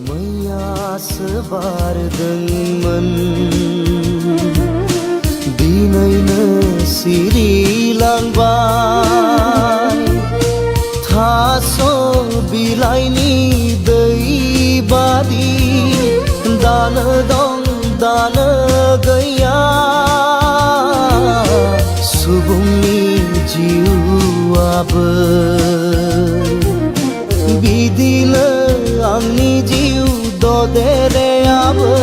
मैयासो बारदोंमोन दिनैनो सिरिलांबाय थास' बिलाइनि दै बादि दानो दं दानो गैया सुबुंनि जिउआबो बिदिनो आंनि जिउ ददेरेयाबो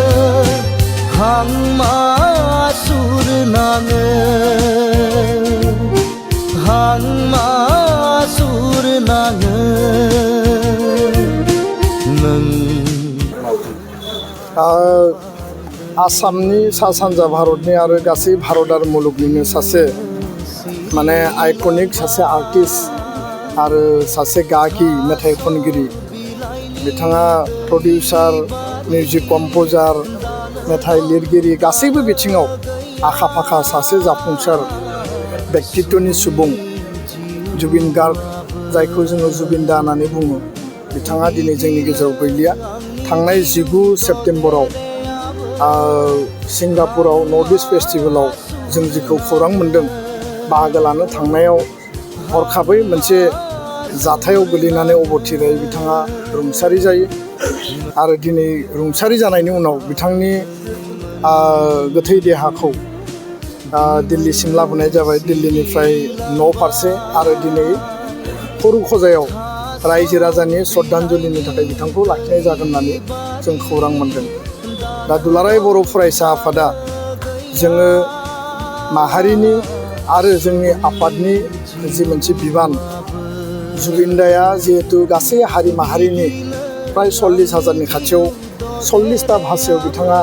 हां मासुर नाङो हां मासुर नाङो नों आसामनि सा सानजा भारतनि आरो गासै भारत आरो मुलुगनिनो सासे माने आइकनिक सासे आर्टिस्ट आरो सासे गागि मेथाइ खनगिरि बिथाङा प्रडिउसार मिउजिक कम्प'जार मेथाइ लिरगिरि गासैबो बिथिङाव आखा फाखा सासे जाफुंसार व्यक्तित्वनि सुबुं जुबिन गार्ग जायखौ जोङो जुबिन दा होननानै बुङो बिथाङा दिनै जोंनि गेजेराव गैलिया थांनाय 19 सेप्तेम्बराव सिंगापुराव नर्थ इस्ट फेस्टिभेलाव जों जिखौ खौरां मोन्दों बाहागो लानो थांनायाव हरखाबै मोनसे जाथायाव गोलैनानै अबथिरायै बिथाङा रुंसारि जायो आरो दिनै रुंसारि जानायनि उनाव बिथांनि गोथै देहाखौ दिल्लीसिम लाबोनाय जाबाय दिल्लीनिफ्राय न' फारसे आरो दिनै खरुखजायाव रायजो राजानि श्रद्धांजलिनि थाखाय बिथांखौ लाखिनाय जागोन होननानै जों खौरां मोन्दों दा दुलाराय बर' फरायसा आफादा जोङो माहारिनि आरो जोंनि आफादनि जि मोनसे बिबान जुबिन दाया जिहेतु गासै हारि माहारिनि प्राय 40,000नि खाथियाव 40टा भाषायाव बिथाङा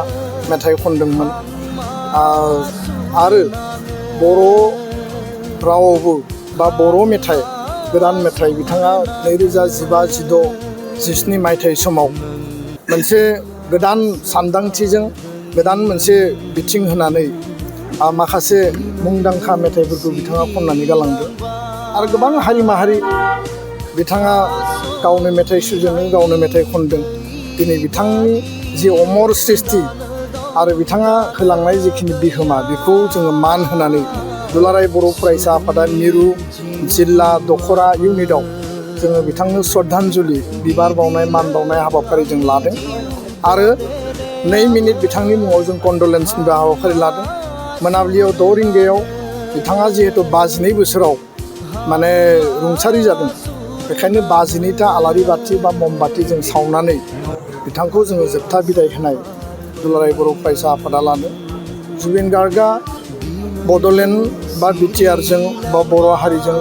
मेथाइ खनदोंमोन आरो बर' रावावबो बा बर' मेथाइ गोदान मेथाइ बिथाङा 2015-16-17 मायथाइ समाव मोनसे गोदान सानदांथिजों गोदान मोनसे बिथिं होनानै माखासे मुंदांखा मेथाइफोरखौ बिथाङा खननानै गालांदों आरो गोबां हारि माहारि बिथाङा गावनो मेथाइ सुजुदों गावनो मेथाइ खनदों दिनै बिथांनि जि अमर सृष्टि आरो बिथाङा होलांनाय जिखिनि बिहोमा बेखौ जोङो मान होनानै दुलाराय बर' फरायसा आफादा मिरु जिल्ला दखरा इउनिटआव जोङो बिथांनो श्रद्धांजलि बिबार बावनाय मान बावनाय हाबाफारि जों लादों आरो 2 मिनिट बिथांनि मुङाव जों कन्डलेन्सनिबो हाबाफारि लादों मोनाबिलियाव 6 रिंगायाव बिथाङा जिहेतु 52 बोसोराव माने रुंसारि जादों बेखायनो 52टा आलारि बाथि बा ममबाथि जों सावनानै बिथांखौ जोङो जोबथा बिदाय होनाय दुलाराय बर' फरायसा आफादा लादों जुबिन गार्गआ बड'लेण्ड बा बिटिआरजों बा बर' हारिजों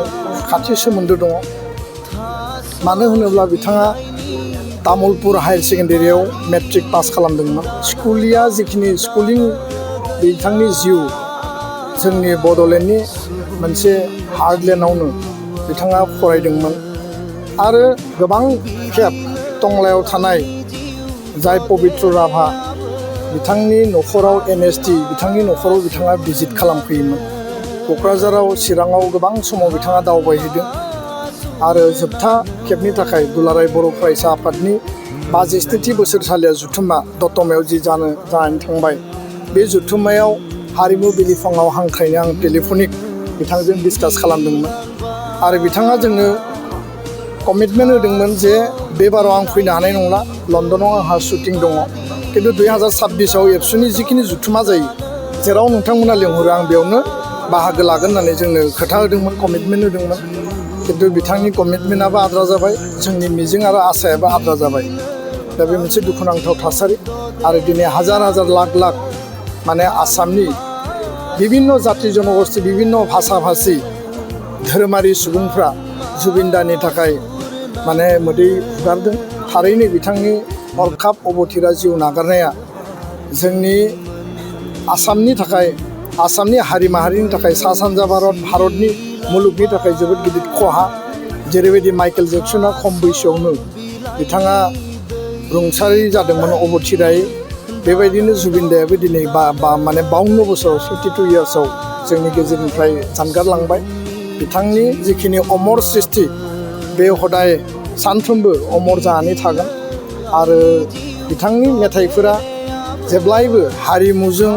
खाथि सोमोन्दो दङ मानो होनोब्ला बिथाङा तामुलपुर हायार सेकेन्डारियाव मेट्रिक पास खालामदोंमोन स्कुलिया जिखिनि स्कुलिं बिथांनि जिउ जोंनि बड'लेण्डनि मोनसे हार्टलेण्डआवनो बिथाङा फरायदोंमोन आरो गोबां खेब टंलायाव थानाय जाय पबित्र राभा बिथांनि न'खराव NST बिथांनि न'खराव बिथाङा भिजिट खालामफैयोमोन क'क्राझाराव चिराङाव गोबां समाव बिथाङा दावबायहैदों आरो जोबथा खेबनि थाखाय दुलाराय बर' फरायसा आफादनि 57थि बोसोरसालिया जुथुम्मा दतमायाव जि जानानै थांबाय बे जुथुम्मायाव हारिमु बिलिफाङाव हांख्रायनो आं टेलिफनिक बिथांजों डिसकास खालामदोंमोन आरो बिथाङा जोंनो कमिटमेन्ट होदोंमोन जे बे बाराव आं फैनो हानाय नंला लण्डनाव आंहा शुटिं दङ किन्तु 2026आव एबसुनि जिखिनि जुथुम्मा जायो जेराव नोंथांमोना लिंहरो आं बेयावनो बाहागो लागोन होननानै जोंनो खोथा होदोंमोन कमिटमेन्ट होदोंमोन किन्तु बिथांनि कमिटमेन्टआबो आद्रा जाबाय जोंनि मिजिं आरो आसायाबो आद्रा जाबाय दा बे मोनसे दुखुनांथाव थासारि आरो दिनै हाजार हाजार लाख लाख माने आसामनि बिभिन्न जाति जनगोष्ठी बिभिन्न भाषा भाषी धोरोमारि सुबुंफ्रा जुबिन दानि थाखाय माने मोदै हुगारदों थारैनो बिथांनि हरखाब अबथिरा जिउ नागारनाया जोंनि आसामनि थाखाय आसामनि हारि माहारिनि थाखाय सा सानजा भारतनि मुलुगनि थाखाय जोबोद गिदिर खहा जेरैबायदि माइकेल जेक्सना खम बैसोआवनो बिथाङा रुंसारि जादोंमोन अबथिरायै बेबायदिनो जुबिन दायाबो दिनै माने 52 बोसोराव 52 इयार्सआव जोंनि गेजेरनिफ्राय जानगारलांबाय बिथांनि जिखिनि अमर सृष्टि बे हदाय सानफ्रोमबो अमर जानानै थागोन आरो बिथांनि मेथाइफोरा जेब्लायबो हारिमुजों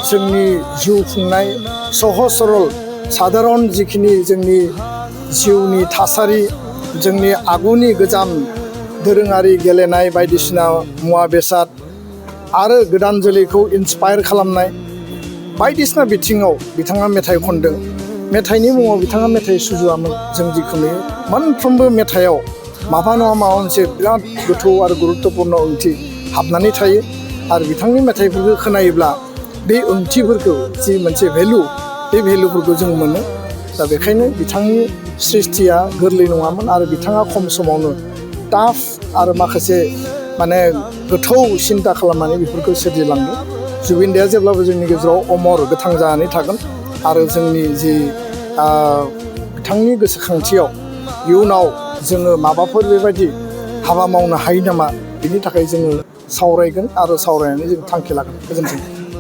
जोंनि जिउ खुंनाय सहज सरल साधारन जिखिनि जोंनि जिउनि थासारि जोंनि आगुनि गोजाम दोरोङारि गेलेनाय बायदिसिना मुवा बेसाद आरो गोदान जोलैखौ इन्सपायार खालामनाय बायदिसिना बिथिङाव बिथाङा मेथाइ खनदों। मेथाइनि मुङाव बिथाङा मेथाइ सुजुआमोन। जों जिखौ नुयो मोनफ्रोमबो मेथाइयाव माबा नङा माबा मोनसे बिराद गोथौ आरो गुरुत्तपुर्ण ओंथि हाबनानै थायो आरो बिथांनि मेथाइफोरखौ खोनायोब्ला बे ओंथिफोरखौ जि मोनसे भेलु बे भेलुफोरखौ जों मोनो। दा बेखायनो बिथांनि सृष्टिया गोरलै नङामोन आरो बिथाङा खम समावनो टाफ आरो माखासे माने गोथौ सिन्ता खालामनानै बेफोरखौ सोरजिलांदों। जुबिन दाया जेब्लाबो जोंनि गेजेराव अमर गोथां जानानै थागोन आरो जोंनि जि बिथांनि गोसोखांथियाव इयुनाव जोङो माबाफोर बेबायदि हाबा मावनो हायो नामा बिनि थाखाय जोङो सावरायगोन आरो सावरायनानै जों थांखि लागोन। गोजोन्थों।